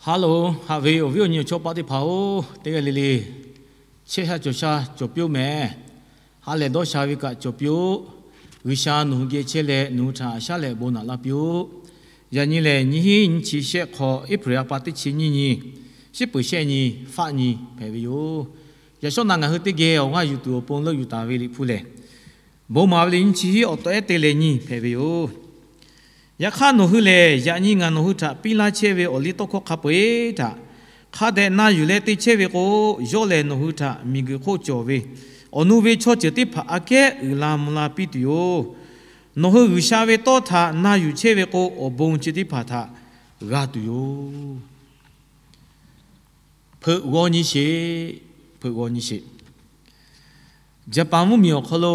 Hello, haꞈ ve awˬ viˉ awˬ nyi awˬ chawˇ paˆ teˇ hpaˍ-oˬ, teˇ g'aˇ le le chehˇ sha cawˬ sha cawˬ piˇ-oˆ mehˍ. Ha lehˬ dawˇ sha ve kaꞈ cawˬ piˇ-oˆ. G'uiˬsha nawˬ hui geh chehˇ leh nawˬ hui htaꞈ haꞈ shaˉ leh bon naꞈ laˇ piˇ-oˆ. Yaꞈ nyi lehˬ, nyiˇ hinˉ nyiˇ chi shehˆ hk'awꞈ, April ha pa teˇ chi nyiˇ nyi, shiˉ peuˍ shehˆ nyi, faˆ nyi hpehꞈ ve yoˬ. Yaꞈ shawˉ naˆ ngaˬ hui teˇ geh awˬ g'aˇ yuˬ tuˬ awˬ pon leuˆ yuˬ taˍ ve Liꞈ hpu lehˬ, Bon maˍ ve liꞈ nyiˇ chi hiˉ awˬ tawꞈ ehˉ te leh nyi hpehꞈ ve yoˬ. Yaꞈ hk'aˇ, nawˬ hui lehˬ yaꞈ nyi ngaˬ nawˬ hui htaꞈ piˇ laˇ chehˇ ve awˬ liˇ tawˇ hkawˇ hk'a peu-eˬ htaꞈ hk'a dehꞈ na yuˬ leh te chehˇ ve k'o, yawˇ lehˬ nawˬ hui htaꞈ miˬguiˬ hk'oˆ cawˬ ve awˬ nu ve chaw ceuˬ teˇ hpaˍ aꞈ kehˉ uiˍ la mvuh la piˇ tuˬ yoˬ. Nawˬ hui G'uiˬsha ve tawˇ htaꞈ na yuˬ chehˇ ve k'o, awˬ bon chi teˇ hpaˍ htaꞈ g'a tuˬ yoˬ. Hpeuꞈ g'aw nyi sheˍ. Hpeuꞈ g'aw nyi sheˍ. Jaˍpaˍ mvuhˇmiˬ awˬ hk'aw lo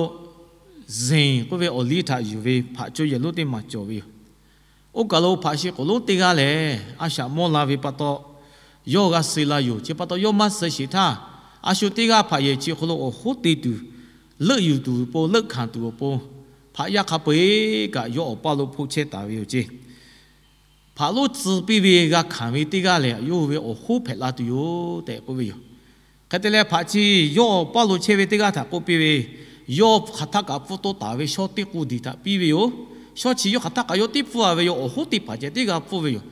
zen k'oˆ ve awˬ liˇ htaꞈ yuˬ ve hpaꞈ caw yehˬ lonˉ teˇ maˬ cawˬ ve yoˬ. Oˇ kaˬ lo hpaꞈ shi k'oˍ lonˉ teˇ g'aˇ lehˬ, a shaꞈ mawˇ la ve pa taw, yawˇ g'a suh la yoˬ. Chi pa taw, yawˇ maˇ suh sheˍ htaˇ, a shu teˇ g'aˇ hpaꞈ yehˬ chi hk'aw lo awˬ hoˉ te tuˬ, leuˆ yuˬ tuˬ awˬ pon, leuˆ hkanˍ tuˬ awˬ pon, hpaꞈ yaˇ hk'a peu-eˬ kaꞈ yawˇ awˬ paˇ lo hpoˆ chehˇ taˍ ve yoˬ ceˇ. Hpaꞈ lonˉ tcuh piˇ ve g'a hkanˍ ve teˇ g'aˇ lehˬ, yawˇ hui ve awˬ hoˉ hpehꞈ la tuˬ yoˬ tehꞈ k'oˆ ve yoˬ. Hk'e te leh, hpaꞈ chi yawˇ awˬ paˇ lo chehˇ ve teˇ g'aˇ htaꞈ k'oˆ piˇ ve, yawˇ hk'aˬ htaˆ kaꞈ pfuhˇ tawˆ taˍ ve shawˇ teˇ k'oˇ diˬ htaꞈ piˇ ve yoˬ. Shawˇ chi yawˇ hk'aˬ htaˆ kaꞈ yawˇ tiˉ pfuhˇ a ve yoˬ. Awˬ hoˉ teˇ hpaˍ ceh teˇ g'aˇ pfuhˇ ve yoˬ.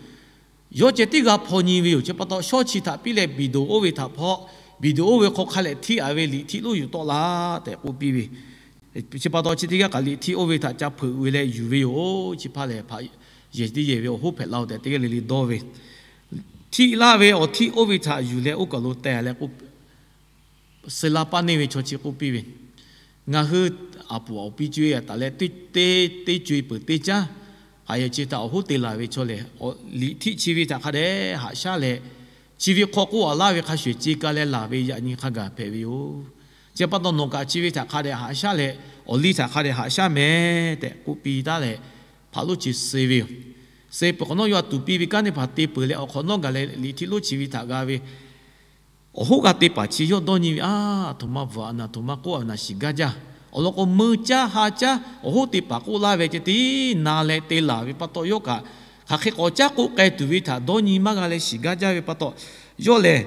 Yawˇ ceh teˇ g'aˇ hpaw nyi ve yoˬ. Chi pa taw, shawˇ chi htaꞈ piˇ leh, biˬ doˍ oˇ ve htaꞈ hpaw, biˬ doˍ oˇ ve hk'aw hk'a lehˬ htiˇ a ve liꞈ htiˆ lonˉ yuˬ tawˆ la tehꞈ k'oˆ piˇ ve. Chi pa taw, chi teˇ g'aˇ kaꞈ liꞈ htiˆ oˇ ve htaꞈ ca hpeuꞈ ve leh yuˬ ve yoˬ. Chi hpaˇ lehˬ, hpaꞈ yehˬ teˇ yehˬ ve awˬ hoˉ hpehꞈ la-oˬ tehꞈ teˇ g'aˇ le le dawˇ ve, htiˆ laˇ ve awˬ htiˆ oˇ ve htaꞈ yuˬ leh oˇ kaˬ lo teh leh k'o, suh la paˇ neˇ ve chaw chi k'oˆ piˇ ve, Ngaˬ hui aˬ poˍ awˬ piˇ co-e a taˍ leh teˇ, teˇ co-e peuˬ teˇ caˉ, hpaꞈ yehˬ chi htaꞈ awˬ hoˉ te laˬ ve chaw lehˬ, liꞈ htiˆ chi ve htaꞈ hk'a dehꞈ haꞈ shaˉ leh, chi ve hk'aw k'oˆ a laˇ ve hk'a shuˍ shuˍ ce ka leh laˬ ve yaꞈ nyi hk'a gaˬ hpehꞈ ve yoˬ. Chi pa taw, nawˬ kaꞈ chi ve htaꞈ hk'a dehꞈ haꞈ shaˉ leh, awˬ liˇ htaꞈ hk'a dehꞈ haꞈ shaˉ mehˍ tehꞈ k'oˆ piˇ taˉ leh, hpaꞈ lonˉ chi suh ve yoˬ. Suh peuˬ hk'awꞈ nawˉ, yawˇ a tuˍ piˇ ve kanˉ teˇ hpaˍ te peuˬ leh, awˬ hk'awꞈ nawˉ gaˬ leh liꞈ htiˆ lonˉ chi ve htaꞈ g'a ve awˬ hoˉ g'a te paˍ chi yawˇ dawˇ nyi ve, Aˬ, aˬ htoꞈ ma bvuhꞈ a naˬ, aˬ htoꞈ ma k'oˆ a naˬ shiˍ gaˇ jaˇ. Awˬ lawn k'o, meuˇ caˇ ha caˇ awˬ hoˉ te paˍ k'oˆ laˇ ve ceh tiˉ na leh te laˬ ve pa taw, yawˇ kaꞈ hk'aˬ hk'e k'awꞈ caˉ k'oˆ k'ai tuˬ ve htaꞈ dawˇ nyi maˇ g'a leh shiˍ gaˇ jaˇ ve pa taw, yawˇ lehˬ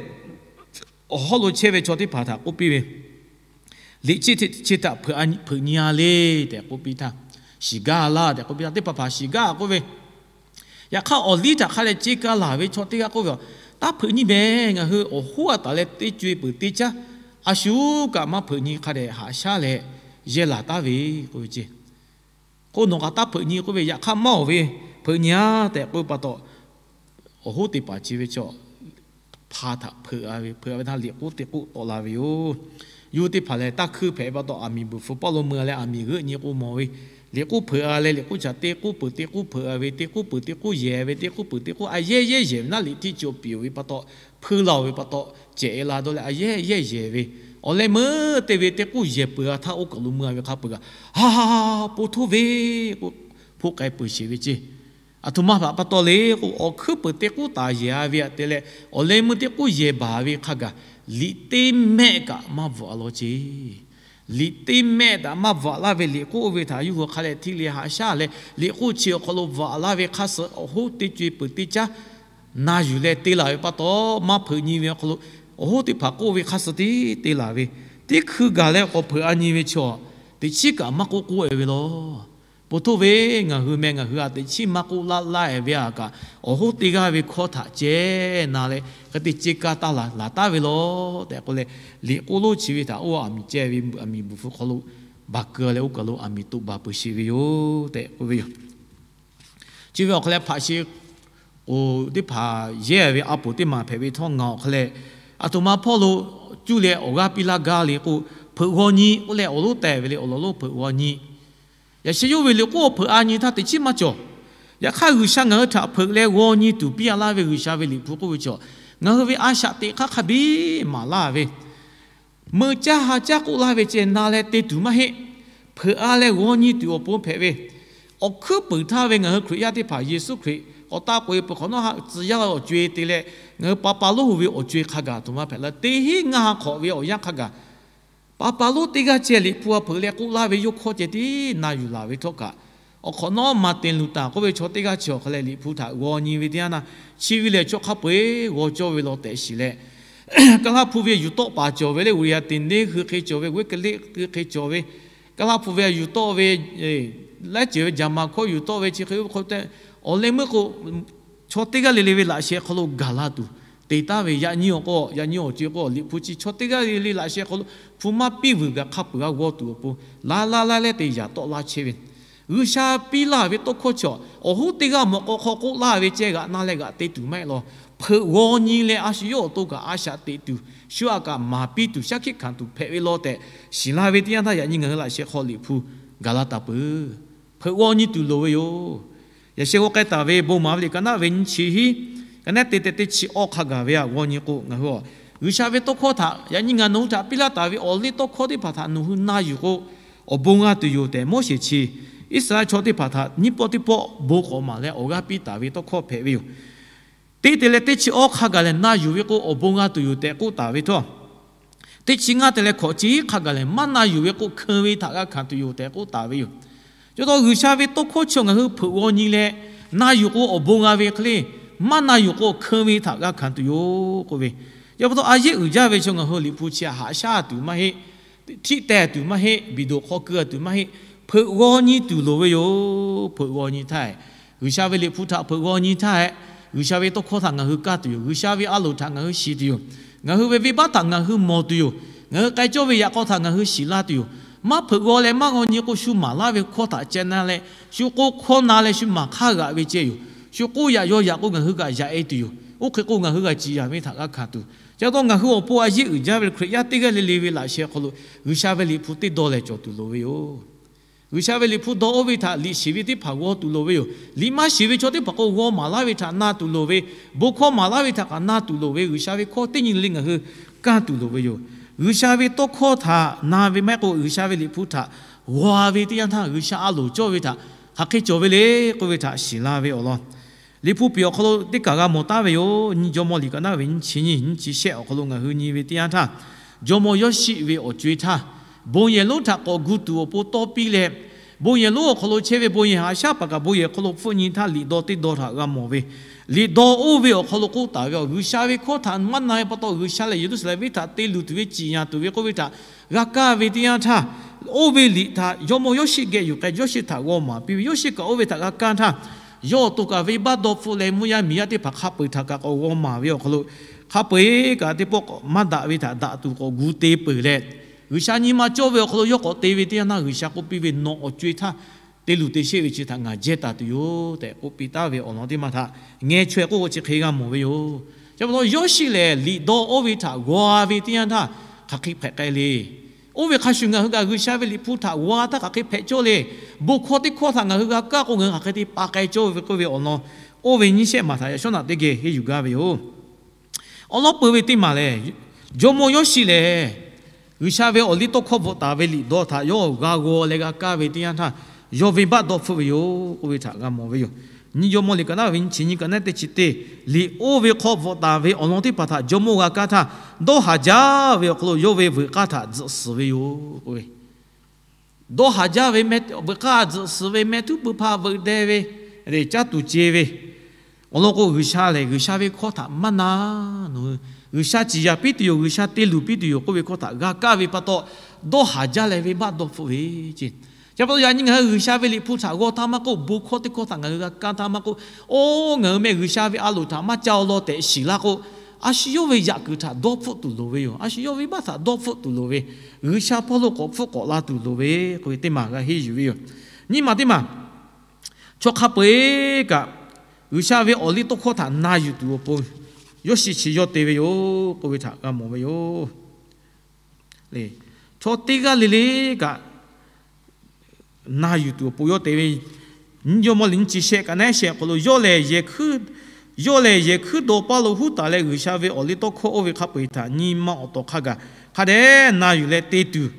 awˬ hawˉ lo chehˇ ve chaw teˇ hpaˍ htaꞈ k'oˆ piˇ ve, Liꞈ chi htaꞈ hpeuꞈ nyi a le tehꞈ k'oˆ piˇ htaˇ, shiˍ gaˇ laˇ tehꞈ k'oˆ piˇ htaˇ, teˇ hpaˍ hpaˍ shiˍ gaˇ k'oˆ ve, yaꞈ hk'aˇ awˬ liˇ htaꞈ hk'a leh ce ka laˬ ve chaw teˇ g'aˇ k'oˆ ve, Taˇ hpeuꞈ nyi mehˍ. Ngaˬ hui awˬ hoˉ a taˍ leh teˇ co-e peuˬ teˇ caˉ, a shu kaꞈ maˇ hpeuꞈ nyi, hk'a dehꞈ haꞈ shaˉ leh yehˇ laˬ taˉ ve k'oˆ ve ceˇ. K'o, nawˬ kaꞈ taˇ hpeuꞈ nyi k'oˆ ve, yaꞈ hk'aˇ maˇ awˬ ve hpeuꞈ nyi a tehꞈ k'oˆ ve pa taw, awˬ hoˉ te paˍ chi ve chaw hpa htaꞈ hpeuꞈ a ve, hpeuꞈ a ve htaˇ liꞈ k'oˉ teˇ k'oˆ tawˆ la ve yoˬ. Yawˇ teˇ hpaˍ lehˬ, taˇ hkuiˇ hpehꞈ pa taw, aˬ miˍ buˬ hpu pawˆ lo meuˇ a leh aˬ miˍ g'euˆ nyi k'o mawˬ ve, liꞈ k'oˉ hpeuꞈ a leh liꞈ k'oˉ chaꞈ teˇ k'oˉ peuˬ teˇ k'oˉ hpeuꞈ a ve, teˇ k'oˉ peuˬ teˇ k'oˉ yehˬ ve, teˇ k'oˉ peuˬ teˇ k'oˉ a yehˉ yehˉ yehˬ ve naˉ, liꞈ htiˆ chi awˬ piˍ oˬ ve pa taw, hpeuˇ la oˬ ve pa taw, cehꞈ e la dawˇ leh a yehˉ yehˉ yehˬ ve, awˬ leh meuˇ te ve teˇ k'oˉ yehˬ peuˬ a htaˇ, oˇ kaˬ lo meuˇ a ve hk'a peuˬ kaꞈ, Ha ha ha, po htoˇ ve k'o, hpoˆ k'ai peuˬ sheˍ ve ceˇ. Aˬ htoꞈ ma hpaˍ pa taw le k'o, awˬ hkuiˉ peuˬ teˇ k'oˉ taˍ yehˬ a ve aꞈ te leh, awˬ leh meuˇ teˇ k'oˉ yehˬ baˬ ve hk'a gaˬ, liꞈ teˇ mehˆ kaꞈ maˇ bvuhꞈ a law ceˇ. Liꞈ teˇ mehˆ kaꞈ maˇ bvuhꞈ laˇ ve liꞈ k'oˉ oˇ ve htaꞈ yawˇ hui hk'a leh htiˇ leh haꞈ shaˉ leh, liꞈ k'oˉ chi awˬ hk'aw lo bvuhꞈ laˇ ve hk'a suh awˬ hoˉ teˇ co-e peuˬ teˇ caˉ na yuˬ leh te laˬ ve pa taw, maˇ hpeuꞈ nyi ve awˬ hk'aw lo awˬ hoˉ teˇ hpaˍ k'oˆ ve hk'a suh tiˉ te laˬ ve, teˇ hkui gaˬ leh k'awꞈ hpeuꞈ a nyi ve chaw, teꞈ chiˉ kaꞈ maˇ k'oˆ k'oˆ e ve law. Po htoˇ ve, ngaˬ hui meh ngaˬ hui a teꞈ chiˉ maˇ k'oˆ laˇ laˇ e ve a kaꞈ, awˬ hoˉ teˇ g'aˇ ve hkawˇ htaꞈ ceh na leh hk'e te ce ka taˇ laˬ taˉ ve law tehꞈ k'oˆ leh, liꞈ k'oˆ lonˉ chi ve htaꞈ oˇ aˬ miˍ ceh ve aˬ miˍ buˬ hpu hk'aw lo baˬ keu leh, oˇ kaˬ lo aˬ miˍ toꞈ baˬ peuˬ sheˍ ve yoˬ tehꞈ k'oˆ ve yoˬ. Chi ve awˬ hk'aw leh hpaꞈ shi k'oˍ teˇ hpaˍ yehˇ ve a poˍ teˇ maˬ hpehꞈ ve htawˇ, ngaˬ awˬ hk'aw leh aˬ htoꞈ ma hpawˇ lo cuˇ leh awˬ g'aˇ piˇ laˇ gaˇ le k'o, hpeuꞈ g'aw nyi k'oˆ leh awˬ lonˉ tehˬ ve le. Awˬ lawn lonˉ hpeuꞈ g'aw nyi. Yaꞈ sheh yawˇ ve liꞈ k'oˆ hpeuꞈ a nyi htaˇ teꞈ chiˉ maˇ cawˬ. Yaꞈ hk'aˇ, G'uiˬsha ngaˬ hui htaꞈ hpeuꞈ leh g'aw nyi tuˬ piˇ a laˇ ve G'uiˬsha ve liꞈ hpu k'oˆ ve chaw, ngaˬ hui ve a shaꞈ teꞈ hk'aˇ hk'a biˇ maˍ laˇ ve, meuˇ caˇ ha caˇ k'oˆ laˇ ve ceh na leh te tuˬ maˇ heˆ. Hpeuꞈ a leh g'aw nyi tuˬ awˬ pon hpehꞈ ve, awˬ hkuiˉ puiˍ htaˇ ve ngaˬ hui Hkriꞈ yaˇ teˇ hpaˍ Yeˍsuˆ Hkriꞈ k'awꞈ taˆ k'oꞈ e peuˬ hk'awꞈ nawˉ, tcuh yaˇ awˬ co-e te leh, ngaˬ hui pa pa lonˉ hui ve awˬ co-e hk'a gaˬ aˬ htoꞈ ma hpehꞈ la teˇ hinˉ ngaˇ ha hk'awꞈ ve awˬ yanˇ hk'a gaˬ, pa pa lonˉ teˇ g'aˇ ceh liꞈ hpu a hpeuꞈ leh k'oˆ laˇ ve yawˇ hkawˇ ceh tiˉ na yuˬ laˬ ve htawˇ kaꞈ, Awˬ hk'awꞈ nawˉ Martin Luther k'oˆ ve chaw teˇ g'aˇ chi awˬ hk'a leh Liꞈ hpu htaꞈ g'aw nyi ve teˇ yanˇ htaˇ, chi ve lehˬ chaw hk'a peu-eˬ g'aw cawˇ ve law tehꞈ shiˍ leh, Kaˇlaˇ hpu ve yuˬ tawˆ paˍ cawˬ ve le, อุทยานเต็นเดเฮอ hui hk'e cawˬ ve, เวสเทเลส hui hk'e cawˬ ve, Kaˇlaˇ hpu ve yuˬ tawˆ ve, laiˉ ceuˬ ve jaˍ maˍ hkawˇ yuˬ tawˆ ve chi hk'e ve hk'aw te, awˬ leh meuˇ k'o, chaw teˇ g'aˇ le le ve laꞈ sheh hk'aw lo gaˬ la tuˬ te taˍ ve. Yaꞈ nyi awˬ k'o, yaꞈ nyi awˬ co-e k'o, Liꞈ hpu chi chaw teˇ g'aˇ le le laꞈ sheh hk'aw lo hpu maˇ piˇ vuiˬ kaꞈ hk'a peu-eˬ g'a g'aw tuˬ awˬ pon, la la la leh te yaꞈ tawˆ laˇ chehˇ ve, G'uiˬsha piˇ laˇ ve tawˇ hkawˇ chi awˬ hoˉ teˇ g'aˇ mawꞈ k'aw hk'aw k'oˆ laˇ ve ceh g'aꞈ na leh g'aꞈ te tuˬ maˇ heˆ law. Hpeuꞈ g'aw nyi leh a shu yawˇ awˬ to kaꞈ a shaꞈ teꞈ tuˬ, shu aꞈ kaꞈ maˍ piˇ tuˬ, shaˉ hkiˆ hkanˍ tuˬ hpehꞈ ve law tehꞈ shiˍ la ve teˇ yanˇ htaˇ, yaꞈ nyi ngaˬ hui laꞈ sheh hk'aw Liꞈ hpu gaˬ la taˍ peuˬ. Hpeuꞈ g'aw nyi tuˬ loˍ ve yoˬ. Yaꞈ sheh g'aw k'ai taˍ ve bon maˍ ve liꞈ ka naˆ ve nyiˇ chi hiˉ, ka naˆ te teh teˇ chi awˇ hk'a gaˬ ve aꞈ g'aw nyi k'o, ngaˬ hui a G'uiˬsha ve tawˇ hkawˇ htaꞈ yaꞈ nyi ngaˬ nawˬ hui htaꞈ piˇ laˇ taˍ ve awˬ liˇ tawˇ hkawˇ teˇ hpaˍ htaꞈ nawˬ hui na yuˬ k'o, awˬ bon g'a tuˬ yoˬ tehꞈ Moˉseˍ chi Iˉsaˍreˍlaˆ chaw teˇ hpaˍ htaꞈ nyiˇ pawˆ teˇ pawˆ bon k'awꞈ maˍ leh awˬ g'aˇ piˇ taˍ ve tawˇ hkawˇ hpehꞈ ve yoˬ. Teˇ te leh teˇ chi awˇ hk'a gaˬ lehˬ na yuˬ ve k'o, awˬ bon g'a tuˬ yoˬ tehꞈ k'oˆ taˍ ve htawˇ, teˇ chi ngaˇ te leh hkawꞈ chi hiˉ hk'a gaˬ lehˬ maˇ na yuˬ ve k'o, hkeun ve htaꞈ g'a hkanˍ tuˬ yoˬ tehꞈ k'oˆ taˍ ve yoˬ. Chi pa taw G'uiˬsha ve tawˇ hkawˇ chi ngaˬ hui hpeuꞈ g'aw nyi leh na yuˬ k'o, awˬ bon g'a ve hk'e le, maˇ na yuˬ k'o, hkeun ve htaꞈ g'a hkanˍ tuˬ yoˬ k'oˆ ve. Chi pa taw a yeˆ uiˍ jaˇ ve chaw ngaˬ hui Liꞈ hpu chi a haꞈ shaˉ tuˬ maˇ heˆ, htiˆ teh tuˬ maˇ heˆ, biˬ doꞈ hk'aw keu tuˬ maˇ heˆ, hpeuꞈ g'aw nyi tuˬ loˍ ve yoˬ. Hpeuꞈ g'aw nyi htaˇ, G'uiˬsha ve Liꞈ hpu htaꞈ hpeuꞈ g'aw nyi htaˇ, G'uiˬsha ve tawˇ hkawˇ htaꞈ ngaˬ hui kaˇ tuˬ yoˬ. G'uiˬsha ve a loˍ htaꞈ ngaˬ hui shiˍ tuˬ yoˬ. Ngaˬ hui ve venˇbaˆ htaꞈ ngaˬ hui mawˬ tuˬ yoˬ. Ngaˬ hui k'ai cawˇ ve yaꞈ k'aw htaꞈ ngaˬ hui shiˍ laˇ tuˬ yoˬ. Maˇ hpeuꞈ g'aw leh maˇ g'aw nyi k'o, shu maˍ laˇ ve hkawˇ htaꞈ ceh na leh, shu k'o hkawˇ na leh shu maˍ hk'aˇ g'aꞈ ve ceh yoˬ. Shu k'oˆ yaꞈ yaw yaꞈ k'o, ngaˬ hui kaꞈ yaꞈ e tuˬ yoˬ. Oˇ hk'e k'o, ngaˬ hui g'a ciˍ yanˍ ve htaꞈ g'a hkanˍ tuˬ. Chi pa taw ngaˬ hui awˬ pon a yeˆ uiˍ jaˇ ve Hkriꞈ yaˇ teˇ g'aˇ le le ve laꞈ sheh hk'aw lo G'uiˬsha ve Liꞈ hpu teˇ dawˇ lehˬ cawˬ tuˬ loˍ ve yoˬ. G'uiˬsha ve Liꞈ hpu dawˇ oˇ ve htaꞈ liꞈ shiˍ ve teˇ hpaˍ g'aw tuˬ loˍ ve yoˬ. Liꞈ maˇ shiˍ ve chaw teˇ hpaˍ k'o, g'aw maˍ laˇ ve htaꞈ na tuˬ loˍ ve, bon hkawˇ maˍ laˇ ve htaꞈ kaꞈ na tuˬ loˍ ve, G'uiˬsha ve hkawˇ teˇ nyi le le ngaˬ hui kaˇ tuˬ loˍ ve yoˬ. G'uiˬsha ve tawˇ hkawˇ htaꞈ na ve maˇ heˆ k'o, G'uiˬsha ve Liꞈ hpu htaꞈ g'aw ve teˇ yanˇ htaˇ, G'uiˬsha a loˍ cawˇ ve htaꞈ hk'aˬ hk'e cawˬ ve le k'oˆ ve htaꞈ shiˍ la ve awˬ lawn, Liꞈ hpu piˍ awˬ hk'aw lo teˇ kaˬ g'a mawˬ taˉ ve yoˬ. Nyiˇ Jawˇmawˇ liꞈ ka naˆ ve nyiˇ chi nyiˇ, nyiˇ chi shehˆ awˬ hk'aw lo ngaˬ hui nyi ve teˇ yanˇ htaˇ, jawˇmawˇ Yawˇshiˆ ve awˬ co-e htaˇ, bon yehˬ lonˉ htaꞈ k'awꞈ gu tuˬ awˬ pon tawˇ piˇ leh, bon yehˬ lonˉ awˬ hk'aw lo chehˇ ve bon yehˬ haꞈ shaˉ paˍ kaꞈ bon yehˬ hk'aw lo hpfuhˆ nyi htaˇ, liꞈ dawˇ teˇ dawˇ htaꞈ g'a mawˬ ve. Liꞈ dawˇ oˇ ve awˬ hk'aw lo k'oˆ taˍ ve, G'uiˬsha ve hkawˇ htaꞈ maˇ na ve pa taw, G'uiˬsha lehˬ Yeˍruˆsaˍlehnˍ venˇ htaꞈ te luˬ tuˬ ve, ciˍ yanˍ tuˬ ve k'oˆ ve htaꞈ g'a kaˇ ve teˇ yanˇ htaˇ, oˇ ve liꞈ htaꞈ jawˇmawˇ Yawˇshiˆ geh yuˬ k'ai, Yawˇshiˆ htaꞈ g'aw maˍ piˇ ve. Yawˇshiˆ kaꞈ oˇ ve htaꞈ g'a kaˇ htaˇ, yawˇ awˬ to kaꞈ venˇbaˆ dawˇ hpfuhˆ leh, mvuhˇ yaˇ miˬ yaˇ teˇ hpaˍ hk'a peu-eˬ htaꞈ kaꞈ k'awꞈ g'aw maˍ ve awˬ hk'aw lo, hk'a peu-eˬ kaꞈ teˇ pawˆ k'awꞈ maˇ daꞈ ve htaꞈ daꞈ tuˬ k'awꞈ gu te peuˬ leh, G'uiˬsha nyi ma cawˇ ve awˬ hk'aw lo yawˇ k'awꞈ te ve teˇ yanˇ htaˇ, G'uiˬsha k'oˆ piˇ ve, Nawˬ awˬ co-e htaˇ te luˬ te sheˆ ve chi htaꞈ ngaˬ jehˇ taˍ tuˬ yoˬ tehꞈ k'oˆ piˇ taˍ ve awˬ lawn teˇ maˬ htaꞈ ngeh chaweh k'oˆ ve chi hk'e g'a mawˬ ve yoˬ. Chi pa taw Yawˇshiˆ lehˬ liꞈ dawˇ oˇ ve htaꞈ g'aw ve teˇ yanˇ htaˇ, hk'aˬ hk'e hpehꞈ k'ai le. Oˇ ve hk'a shuˍ ngaˬ hui kaꞈ G'uiˬsha ve Liꞈ hpu htaꞈ g'aw htaˇ hk'aˬ hk'e hpehꞈ cawˇ le. Bon hkawˇ teˇ hkawˇ htaꞈ ngaˬ hui g'a kaˇ k'o, ngaˬ hui hk'aˬ hk'e te pa k'ai cawˇ ve k'oˆ ve awˬ lawn, oˇ ve nyiˇ shehˆ maˬ htaꞈ yaꞈ shawˉ naꞈ teˇ geh henˇ yuˬ gaˇ ve yoˬ. Awˬ lawn peuˬ ve teˇ maˬ lehˬ, jawˇmawˇ Yawˇshiˆ lehˬ, G'uiˬsha ve awˬ liˇ tawˇ hkawˇ bvuhꞈ taˍ ve liꞈ dawˇ htaꞈ yawˇ g'a g'aw leh g'a kaˇ ve teˇ yanˇ htaˇ, yawˇ venˇbaˆ dawˇ hpfuhˆ ve yoˬ k'oˆ ve htaꞈ g'a mawˬ ve yoˬ. Nyiˇ Jawˇmawˇ liꞈ ka naˆ ve nyiˇ chi nyiˇ, ka naˆ teˇ chi teˇ, liꞈ oˇ ve hk'aw bvuhꞈ taˍ ve awˬ lawn teˇ hpaˍ htaꞈ jawˇmawˇ g'a kaˇ htaˇ, dawˇ haˍ jaˇ ve awˬ hk'aw lo yawˇ ve veuꞈ k'aˇ htaꞈ tzuhꞈ suhˍ ve yoˬ k'oˆ ve. Dawˇ haˍ jaˇ ve meh, veuꞈ k'aˇ tzuhꞈ suhˍ ve, meh htuˉ pui hpaˇ veuꞈ deh ve, caˇ tuˬ ce ve, awˬ lawn k'o, G'uiˬsha lehˬ G'uiˬsha ve hkawˇ htaꞈ maˇ na, nawˬ hui G'uiˬsha ciˍ yanˍ piˇ tuˬ yoˬ, G'uiˬsha te luˬ piˇ tuˬ yoˬ k'oˆ ve hkawˇ htaꞈ g'a kaˇ ve pa taw, dawˇ haˍ jaˇ leh venˇbaˆ dawˇ hpfuhˆ ve ce. Chi pa taw yaꞈ nyi ngaˬ hui G'uiˬsha ve Liꞈ hpu htaꞈ g'aw htaˇ maˇ k'oˆ, bon hkawˇ teˇ hkawˇ htaꞈ ngaˬ hui g'a kaˇ htaˇ maˇ k'oˆ, oˇ ngaˬ hui meh G'uiˬsha ve a loˍ htaꞈ maˇ ca-o law tehꞈ shiˍ laˇ k'o, a shu yawˇ ve yaꞈ kuiˬ htaꞈ dawˇ hpfuhˆ tuˬ loˍ ve yoˬ. A shu yawˇ ve venˇbaˆ htaꞈ dawˇ hpfuhˆ tuˬ loˍ ve, G'uiˬsha hpawˇ lo k'awꞈ hpfuhˆ k'awꞈ la tuˬ loˍ ve k'oˆ ve teˇ maˬ g'a henˇ yuˬ ve yoˬ. Nyiˇ maˬ teˇ maˬ, chaw hk'a peu-eˬ kaꞈ G'uiˬsha ve awˬ liˇ tawˇ hkawˇ htaꞈ na yuˬ tuˬ awˬ pon, Yawˇshiˆ chi yawˇ te ve yoˬ k'oˆ ve htaꞈ g'a mawˬ ve yoˬ. Chaw teˇ g'aˇ le le kaꞈ na yuˬ tuˬ awˬ pon yawˇ te ve. Nyiˇ Jawˇmawˇ liꞈ nyiˇ chi shehˆ, ka naˆ shehˆ awˬ hk'aw lo, yawˇ lehˬ yehˬ hkuiˉ dawˇ paˇ lo huˉ taˍ leh G'uiˬsha ve awˬ liˇ tawˇ hkawˇ oˇ ve hk'a peu-eˬ htaꞈ nyi ma awˬ tawˍ hk'a gaˬ hk'a dehꞈ na yuˬ leh te tuˬ,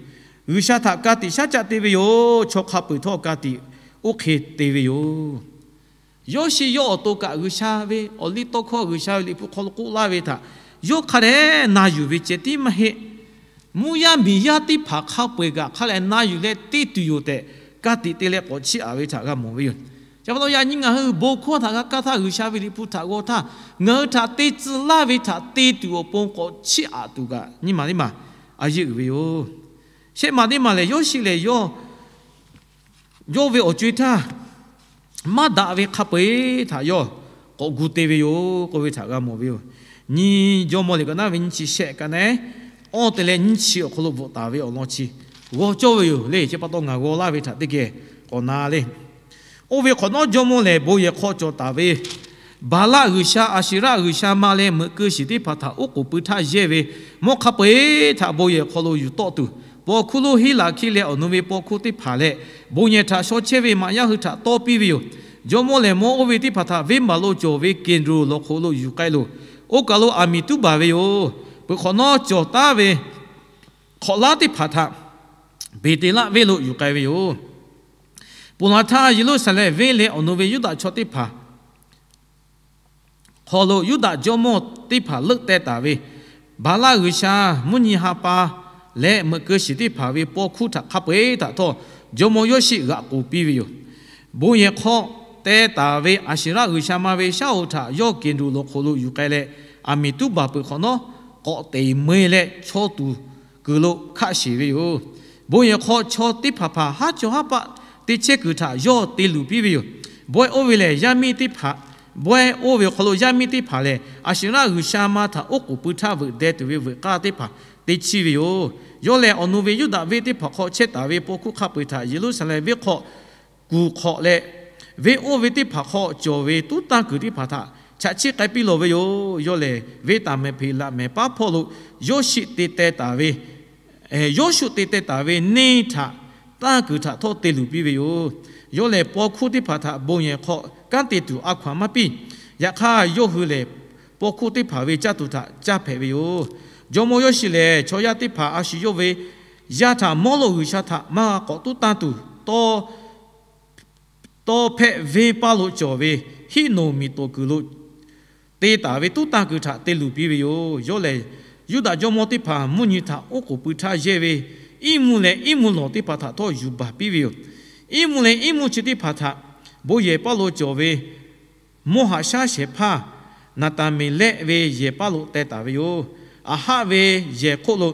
G'uiˬsha htaꞈ ka tiꞈ shaˉ caˆ te ve yoˬ. Chaw hk'a peu-eˬ htawˇ ka tiꞈ oˇ hk'e te ve yoˬ. Yawˇshiˆ yawˇ awˬ to kaꞈ G'uiˬsha ve awˬ liˇ tawˇ hkawˇ, G'uiˬsha ve Liꞈ hpu hk'aw lo k'oˆ laˇ ve htaꞈ yawˇ hk'a dehꞈ na yuˬ ve ceh tiˉ maˇ heˆ. Mvuhˇ yaˇ miˬ yaˇ teˇ hpaˍ hk'a peu-eˬ kaꞈ hk'a lehꞈ na yuˬ leh te tuˬ yoˬ tehꞈ ka tiꞈ te leh k'awꞈ chiˇ aꞈ ve htaꞈ g'a mawˬ ve yoˬ. Chi pa taw yaꞈ nyi ngaˬ hui bon hkawˇ htaꞈ g'a kaˇ htaˇ, G'uiˬsha ve liꞈ hpu htaꞈ g'aw htaˇ, ngaˬ hui htaꞈ te tcuh laˇ ve htaꞈ te tuˬ awˬ pon k'awꞈ chiˇ aꞈ tuˬ kaꞈ nyiˇ maˬ teˇ maˬ a yeˇ uiˍ ve yoˬ. Shehˆ maˬ teˇ maˬ lehˬ, Yawˇshiˆ lehˬ yawˇ yawˇ ve awˬ co-e htaˇ maˇ daꞈ ve hk'a peu-eˬ htaꞈ yawˇ k'awꞈ gu te ve yoˬ k'oˆ ve htaꞈ g'a mawˬ ve yoˬ. Nyi jawˇmawˇ liꞈ kaꞈ naˉ ve nyiˇ chi shehˆ kaꞈ neh, awˇ te leh nyiˇ chi awˬ hk'aw lo bvuhꞈ taˍ ve awˬ lawn chi g'aw cawˇ ve yoˬ le. Chi pa taw ngaˬ g'aw laˇ ve htaꞈ teˇ geh k'awꞈ na le. Oˇ ve hk'awꞈ nawˉ jawˇmawˇ lehˬ, bon yehˬ hk'aw cawˬ taˍ ve Baˍlaˆ g'uiˬsha, Aˍsheˍraˆ g'uiˬsha ma leh meuꞈ keu shiˍ teˇ hpaˍ htaꞈ oˉ k'oˍ pui htaˇ yehˇ ve mawˇ hk'a peu-eˬ htaꞈ bon yehˬ hk'aw lo yuˬ tawˆ tuˬ, paw hkuˇ lonˉ Hiˉlaˍhkiˆ leh awˬ nu ve paw hkuˇ teˇ hpaˍ leh bon yehˬ htaꞈ shaw chehˇ ve maꞈ yaˇ hui htaꞈ tawˇ piˇ ve yoˬ. Jawˇmawˇ lehˬ, mawˇ oˇ ve teˇ hpaˍ htaꞈ venˇbaˬ lo cawˬ ve Keˍdronˍ lawˬ hk'oꞈ lo yuˬ k'ai loˬ. Oˇ kaˬ lo aˬ miˍ tuˉ baˬ ve yoˬ. Peuˬ hk'awꞈ nawˉ cawˬ taˉ ve hk'awꞈ laˉ teˇ hpaˍ htaꞈ Beˍteˍlaˆ venˇ lo yuˬ k'ai ve yoˬ. Ponˬ laˬ htaˇ, Yeˍruˆsaˍlehnˍ venˇ leh awˬ nu ve Yuˇdaꞈ chaw teˇ hpaˍ hk'aw lo Yuˇdaꞈ jawˇmawˇ teˇ hpaˍ leuˆ teh taˍ ve Baˍlaˆ g'uiˬsha, mvuhˇ nyi ha pa leh meuꞈ keu shiˍ teˇ hpaˍ ve paw hkuˇ htaꞈ hk'a peu-eˬ htaꞈ htawˇ, jawˇmawˇ Yawˇshiˆ g'aꞈ k'oˍ piˇ ve yoˬ. Bon yehˬ hk'aw teh taˍ ve Aˍsheˍraˆ g'uiˬsha ma ve shaˉ hoꞈ htaꞈ yawˇ Keˍdronˍ lawˬ hk'oꞈ lo yuˬ k'ai leh, aˬ miˍ tuˉ baˬ peuˬ hk'awꞈ nawˉ, k'awꞈ teꞈ meuˇ leh chaw tuˬ kuiˬ lo hkaˆ sheˍ ve yoˬ. Bon yehˬ hk'aw chaw teˇ hpaˍ hpaˍ haˉ chaw haˉ paˆ te chehˇ kuiˬ htaꞈ yawˇ te luˬ piˇ ve yoˬ. Bawehˇ oˇ ve lehˬ, yaˇ miˇ teˇ hpaˍ, bawehˇ oˇ ve awˬ hk'aw lo yaˇ miˇ teˇ hpaˍ lehˬ, Aˍsheˍraˆ g'uiˬsha ma htaꞈ oˉ k'oˍ pui htaˇ veuꞈ deh tuˬ ve veuꞈ k'aˇ teˇ hpaˍ te chiˇ ve yoˬ. Yawˇ lehˬ, awˬ nu ve Yuˇdaꞈ venˇ teˇ hpaˍ hk'aw chehˇ taˍ ve paw hkuˇ hk'a peu-eˬ htaꞈ Yeˍruˆsaˍlehnˍ venˇ hk'aw kuˬ hk'awꞈ leh, venˇ oˇ ve teˇ hpaˍ hk'aw cawˬ ve tuˉ tanˇ kuiˬ teˇ hpaˍ htaꞈ chaꞈ chiˇ k'ai piˇ lawˬ ve yoˬ. Yawˇ lehˬ, venˇ taˍ mehˍ hpeꞈ laꞈ mehˍ paˉ hpawˇ lo Yawˇshuˆ te teh taˍ ve, Yawˇshuˆ te teh taˍ ve neˇ htaꞈ tanˇ kuiˬ htaꞈ htawˇ te luˬ piˇ ve yoˬ. Yawˇ lehˬ, paw hkuˇ teˇ hpaˍ htaꞈ bon yehˬ hk'aw kanˉ te tuˬ a hkaw-anˬ maˇ piˇ. Yaꞈ hk'aˇ, yawˇ hui lehˬ paw hkuˇ teˇ hpaˍ ve caˇ tuˬ htaꞈ caˇ hpehꞈ ve yoˬ. Jawˇmawˇ Yawˇshuˆ lehˬ, chaw yaˇ teˇ hpaˍ a shu yawˇ ve yaˇ htaꞈ Mawˇlawˆ g'uiˬsha htaꞈ maˇ k'awꞈ tuˉ tanˇ tuˬ, tawˇ hpehˆ venˇ paˇ lo cawˬ ve Hiˉnonˍ miˬ toˍ kuiˬ lo te taˍ ve tuˉ tanˇ kuiˬ htaꞈ te luˬ piˇ ve yoˬ. Yawˇ lehˬ, Yuˇdaꞈ jawˇmawˇ teˇ hpaˍ mvuhˇ nyi htaꞈ oˉ k'oˍ pui htaˇ yehˇ ve iˉ mvuhˇ leh iˉ mvuhˇ lawˬ teˇ hpaˍ htaꞈ htawˇ yuˬ baˬ piˇ ve yoˬ. Iˉ mvuhˇ leh iˉ mvuhˇ chi teˇ hpaˍ htaꞈ bon yehˬ paˇ lo cawˬ ve mawˇ haꞈ shaˉ shehˍ hpaˇ Naˍtaˍmeˍlehˆ ve yehˬ paˇ lo teh taˍ ve yoˬ. Aˍhaˆ ve yehˬ hk'oˆ lo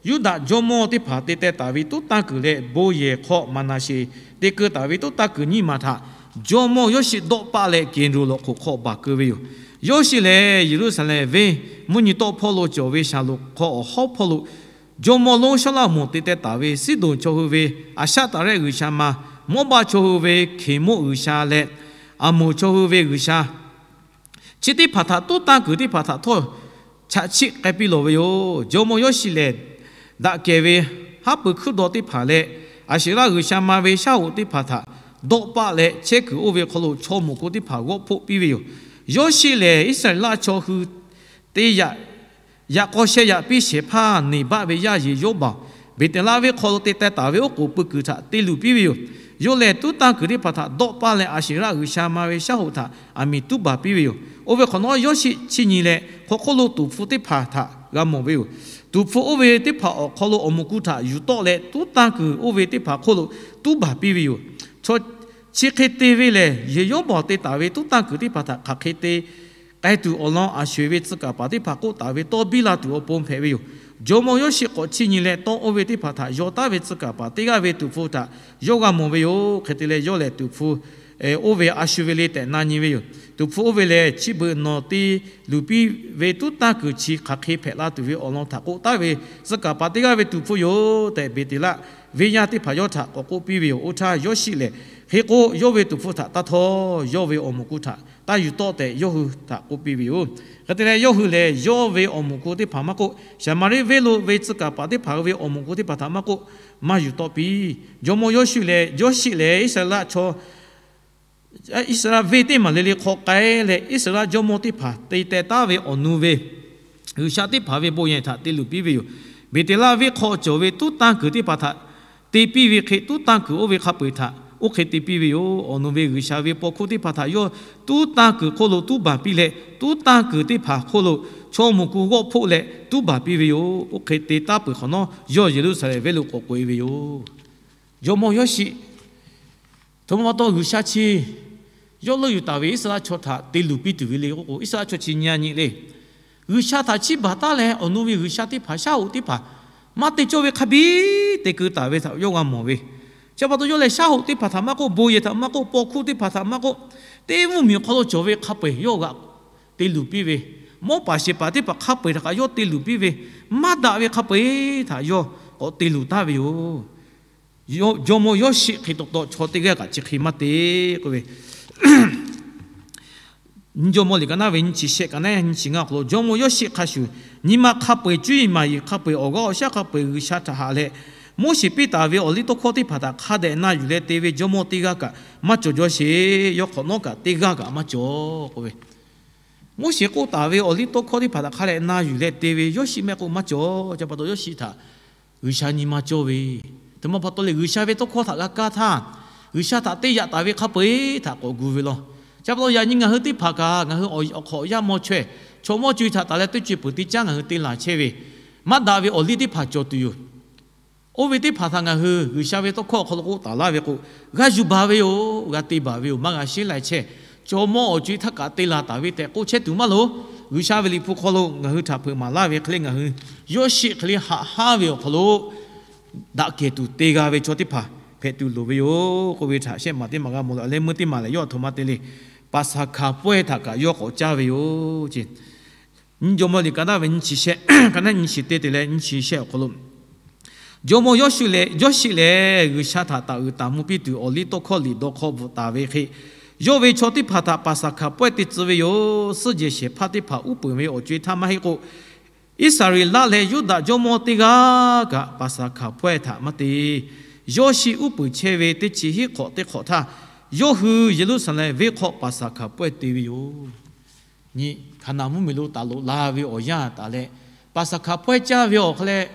Yuˇdaꞈ jawˇmawˇ teˇ hpaˍ te teh taˍ ve tuˉ tanˇ kuiˬ leh bon yehˬ hk'aw Maˍnaˍsheˍ te keu taˍ ve tuˉ tanˇ kuiˬ nyiˇ maˬ htaꞈ jawˇmawˇ Yawˇshuˆ dawˆ paˆ leh Keˍdronˍ lawˬ hk'oꞈ hk'aw baˬ keu ve yoˬ. Yawˇshuˆ lehˬ, Yeˍruˆsaˍlehnˍ venˇ mvuhˇ nyi tawˆ hpawˇ lo cawˬ ve Shaˍlonˍ hk'aw awˬ hawˉ hpawˇ lo jawˇmawˇ lonˉ Saˉlaꞈmonˍ te teh taˍ ve Siˉdonˍ chaw hui ve Aˍshaˆtaˍrehˆ g'uiˬsha ma, Mawˇbaˆ chaw hui ve Hkeˍmonˆ g'uiˬsha leh Aˍmonˍ chaw hui ve g'uiˬsha, chi teˇ hpaˍ htaꞈ tuˉ tanˇ kuiˬ teˇ hpaˍ htaꞈ htawˇ chaꞈ chiˆ k'ai piˇ lawˬ ve yoˬ. Jawˇmawˇ Yawˇshuˆ lehˬ, daꞈ kehˬ ve haˉ pui hkuiˉ daw teˇ hpaˍ leh Aˍsheˍraˆ g'uiˬsha ma ve shaˉ hoꞈ teˇ hpaˍ htaꞈ dawˆ paˆ leh chehˇ kuiˬ oˇ ve hk'aw lo chaw moˍ ku teˇ hpaˍ g'awˆ hpoˆ piˇ ve yoˬ. Yawˇshuˆ lehˬ, Iˉsaˍreˍlaˆ chaw hui te yaꞈ k'aw sheh yaꞈ piˇ shehˍ hpaˇ Neˍbaˆ ve yaˇ Yeˍyawˇbaˬ, Beˍteˍlaˆ venˇ hk'aw lo te teh taˍ ve oˉ k'oˍ pui kuiˬ htaꞈ te luˬ piˇ ve yoˬ. Yawˇ lehˬ, tuˉ tanˇ kuiˬ teˇ hpaˍ htaꞈ dawˆ paˇ leh Aˍsheˍraˆ g'uiˬsha ma ve shaˉ hoꞈ htaꞈ aˬ miˍ tuˉ baˬ piˇ ve yoˬ. Oˇ ve hk'awꞈ nawˉ, Yawˇshuˆ chiˇ nyi leh hk'aw hk'oˆ lo tuˍ hpfuh teˇ hpaˍ htaꞈ g'a mawˬ ve yoˬ. Tuˍ hpfuh oˇ ve teˇ hpaˍ awˬ hk'aw lo awˬ moˍ ku htaꞈ yuˬ tawˆ leh, tuˉ tanˇ kuiˬ oˇ ve teˇ hpaˍ hk'oˆ lo tuˉ baˬ piˇ ve yoˬ. Chi hk'e te ve lehˬ, Yeˍyawˇbaˬ te taˍ ve tuˉ tanˇ kuiˬ teˇ hpaˍ htaꞈ hk'aˬ hk'e te k'ai tuˬ awˬ lawn aˬ sho-eˬ ve tcuh kaˍ paˍ teˇ hpaˍ k'oˆ taˍ ve tawˇ biˇ la tuˬ awˬ pon hpehꞈ ve yoˬ. Jawˇmawˇ Yawˇshuˆ k'awꞈ chiˇ nyi leh, tawˇ oˇ ve teˇ hpaˍ htaꞈ yaw taˉ ve tcuh kaˍ paˍ teˇ g'aˇ ve tuˍ hpfuh htaꞈ yawˇ g'a mawˬ ve yoˬ. Hk'e te leh, yawˇ lehˬ tuˍ hpfuh oˇ ve a shu ve le tehꞈ na nyi ve yoˬ. Tuˍ hpfuh oˇ ve lehˬ, chi beuꞈ nawˬ te luˬ piˇ ve tuˉ tanˇ kuiˬ chi hk'aˬ hk'e hpehꞈ la tuˬ ve awˬ lawn htaꞈ k'oˆ taˉ ve tcuh kaˍ paˍ teˇ g'aˇ ve tuˍ hpfuh yoˬ tehꞈ, Beˍteˍlaˆ venˇ yaˇ teˇ hpaˍ yawˇ htaꞈ k'awꞈ k'oˆ piˇ ve yoˬ. Oˇ htaˇ, Yawˇshuˆ lehˬ, hk'e k'o, yawˇ ve tuˍ hpfuh htaꞈ taˇ htawˇ, yawˇ ve awˬ moˍ ku htaꞈ taˇ yuˬ tawˆ tehꞈ, yawˇ hui htaꞈ k'oˆ piˇ ve yoˬ. Hk'e te leh, yawˇ hui lehˬ, yawˇ ve awˬ moˍ ku teˇ hpaˍ maˇ k'oˆ, Saˍmaˍriˆ venˇ lo ve tcuh kaˍ paˍ teˇ hpaˍ hui ve awˬ moˍ ku teˇ hpaˍ htaꞈ maˇ k'oˆ, maˇ yuˬ tawˆ piˇ. Jawˇmawˇ Yawˇshuˆ lehˬ, Yawˇshuˆ lehˬ, Iˉsaˍreˍlaˆ chaw Iˉsaˍreˍlaˆ venˇ teˇ maˬ le le hk'aw k'ai leh, Iˉsaˍreˍlaˆ jawˇmawˇ teˇ hpaˍ te teh taˉ ve awˬ nu ve g'uiˬsha teˇ hpaˍ ve bon yehˬ htaꞈ te luˬ piˇ ve yoˬ. Beˍteˍlaˆ venˇ hk'aw cawˬ ve tuˉ tanˇ kuiˬ teˇ hpaˍ htaꞈ te piˇ ve hk'e, tuˉ tanˇ kuiˬ oˇ ve hk'a peu-eˬ htaꞈ oˇ hk'e te piˇ ve yoˬ. Awˬ nu ve g'uiˬsha ve paw hkuˇ teˇ hpaˍ htaꞈ yawˇ tuˉ tanˇ kuiˬ hk'oˆ lo tuˉ baˬ piˇ leh, tuˉ tanˇ kuiˬ teˇ hpaˍ hk'oˆ lo chaw moˍ ku g'awˆ hpoˆ leh tuˉ baˬ piˇ ve yoˬ. Oˇ hk'e te taˉ peuˬ hk'awꞈ nawˉ, yawˇ Yeˍruˆsaˍlehnˍ venˇ lo k'awꞈ k'oꞈ-e ve yoˬ. Jawˇmawˇ Yawˇshuˆ Htoꞈ ma pa taw G'uiˬsha chi yawˇ leuˆ yuˬ taˍ ve Iˉsaˍreˍlaˆ chaw htaꞈ te luˬ piˇ tuˬ ve le k'oˆ k'o, Iˉsaˍreˍlaˆ chaw chi nyi a nyi le. G'uiˬsha htaꞈ chiˇ baˬ taˉ leh awˬ nu ve g'uiˬsha teˇ hpaˍ, shaˉ hoꞈ teˇ hpaˍ maˇ te cawˇ ve hk'a biˇ te keu taˍ ve htaꞈ yawˇ g'a mawˬ ve. Chi pa taw yawˇ lehˬ shaˉ hoꞈ teˇ hpaˍ htaꞈ maˇ k'oˆ, bon yehˬ htaꞈ maˇ k'oˆ, paw hkuˇ teˇ hpaˍ htaꞈ maˇ k'oˆ, teˇ mvuhˇmiˬ awˬ hk'aw lo cawˬ ve hk'a peu-eˬ yawˇ g'aꞈ te luˬ piˇ ve, mawˇ paˍ sheˍ paˍ teˇ hpaˍ hk'a peu-eˬ htaꞈ kaꞈ yawˇ te luˬ piˇ ve, maˇ daꞈ ve hk'a peu-eˬ htaꞈ yawˇ k'awꞈ te luˬ taˍ ve yoˬ. Jawˇmawˇ Yawˇshiˆ hk'e taw taw chaw teˇ g'aˇ kaꞈ chi hk'e maˇ te k'oˆ ve, Jawˇmawˇ liꞈ ka naˉ ve nyiˇ chi shehˆ ka naˉ nyiˇ chi ngaˇ awˬ hk'aw lo Jawˇmawˇ Yawˇshiˆ hk'a shuˍ nyi ma hk'a peu-eˬ, cuˇ yiˍ maˍ yiˍ hk'a peu-eˬ, awˬ g'aˇ awˬ shaˉ hk'a peu-eˬ G'uiˬsha htaꞈ haꞈ leh, Moˉseˍ piˇ taˍ ve awˬliˇtawˇhkawˇ teˇ hpaˍ htaꞈ hk'a dehꞈ na yuˬ leh te ve jawˇmawˇ teˇ g'aˇ kaꞈ maˇ cawˬ jaw sheˍ. Yawˇ hk'awꞈ nawˉ kaꞈ teˇ g'aˇ kaꞈ maˇ cawˬ k'oˆ ve, Moˉseˍ k'oˆ taˍ ve awˬliˇtawˇhkawˇ teˇ hpaˍ htaꞈ hk'a dehꞈ na yuˬ leh te ve Yawˇshiˆ mehˆ k'o maˇ cawˬ. Chi pa taw Yawˇshiˆ htaꞈ G'uiˬsha nyi ma cawˇ ve, htoꞈ ma pa taw leh G'uiˬsha ve tawˇ hkawˇ htaꞈ g'a kaˇ htaˇ, G'uiˬsha htaꞈ te yaꞈ taˍ ve hk'a peu-eˬ htaꞈ k'awꞈ gu ve law. Chi pa taw yaꞈ nyi ngaˬ hui teˇ hpaˍ kaꞈ ngaˬ hui awˬ hk'awꞈ yaˇ maw chaweh, chaw mawˇ co-e htaꞈ taˍ leh teˇ co-e peuˬ teˇ caˉ ngaˬ hui te laˬ chehˇ ve, maˇ daꞈ ve awˬliˇ teˇ hpaˍ cawˬ tuˬ yoˬ. Oˇ ve teˇ hpaˍ htaꞈ ngaˬ hui G'uiˬsha ve tawˇ hkawˇ awˬ hk'aw lo k'oˆ taˍ laˇ ve k'o, g'a yuˬ baˬ ve yoˬ, g'a te baˬ ve yoˬ, maˇ g'a sheˉ lai chehˇ. Chaw mawˇ awˬ co-e htaˇ kaꞈ te laˬ taˍ ve tehꞈ k'oˆ chehˇ tuˬ maˇ loˍ. G'uiˬsha ve Liꞈ hpu hk'aw lo ngaˬ hui htaꞈ hpeuꞈ maˍ laˇ ve hk'e le, ngaˬ hui Yawˇshiˆ hk'e le haꞈ haˉ ve awˬ hk'aw lo daꞈ kehˬ tuˬ te g'a ve chaw teˇ hpaˍ hpehꞈ tuˬ loˍ ve yoˬ k'oˆ ve htaꞈ shehˆ maˬ teˇ maˬ g'a mawˬ leh, awˬ leh meuˇ teˇ maˬ lehˬ yawˇ aˬ htoꞈ ma te le, Paˍsaˍhkaˍ pawehˇ htaꞈ kaꞈ yawˇ k'awꞈ caˇ ve yoˬ ce. Nyi Jawˇmawˇ liꞈ ka naˉ ve nyiˇ chi shehˆ, ka naˉ nyiˇ chi teˇ te leh nyiˇ chi shehˆ awˬ hk'aw lo, Jawˇmawˇ Yawˇshiˆ lehˬ, Yawˇshiˆ lehˬ G'uiˬsha htaꞈ taˍ uiˍ taˍ mvuh piˇ tuˬ awˬliˇtawˇhkawˇ liꞈ dawˇ hk'awˇ bvuhꞈ taˍ ve hk'e, yawˇ ve chaw teˇ hpaˍ htaꞈ Paˍsaˍhkaˍ pawehˇ te tcuh ve yoˬ. Suhˉ jehˬ shehˍ hpaˇ teˇ hpaˍ uˉ peunˍ ve awˬ co-e htaˇ maˇ heˆ k'o, Iˉsaˍreˍlaˆ leh Yuˇdaꞈ jawˇmawˇ teˇ g'aˇ kaꞈ Paˍsaˍhkaˍ pawehˇ htaꞈ maˇ te. Yawˇshiˆ uˉ peunˍ chehˇ ve teˇ chi hiˉ hk'awꞈ teˇ hk'awꞈ htaˇ, yawˇ hui Yeˍruˆsaˍlehnˍ venˇ hk'aw Paˍsaˍhkaˍ pawehˇ te ve yoˬ. Nyi, Hkaˍnanˍ mvuhˇmiˬ lo taˍ loꞈ la ve awˬ yanˇ taˍ leh, Paˍsaˍhkaˍ pawehˇ caˇ ve awˬ hk'aw leh,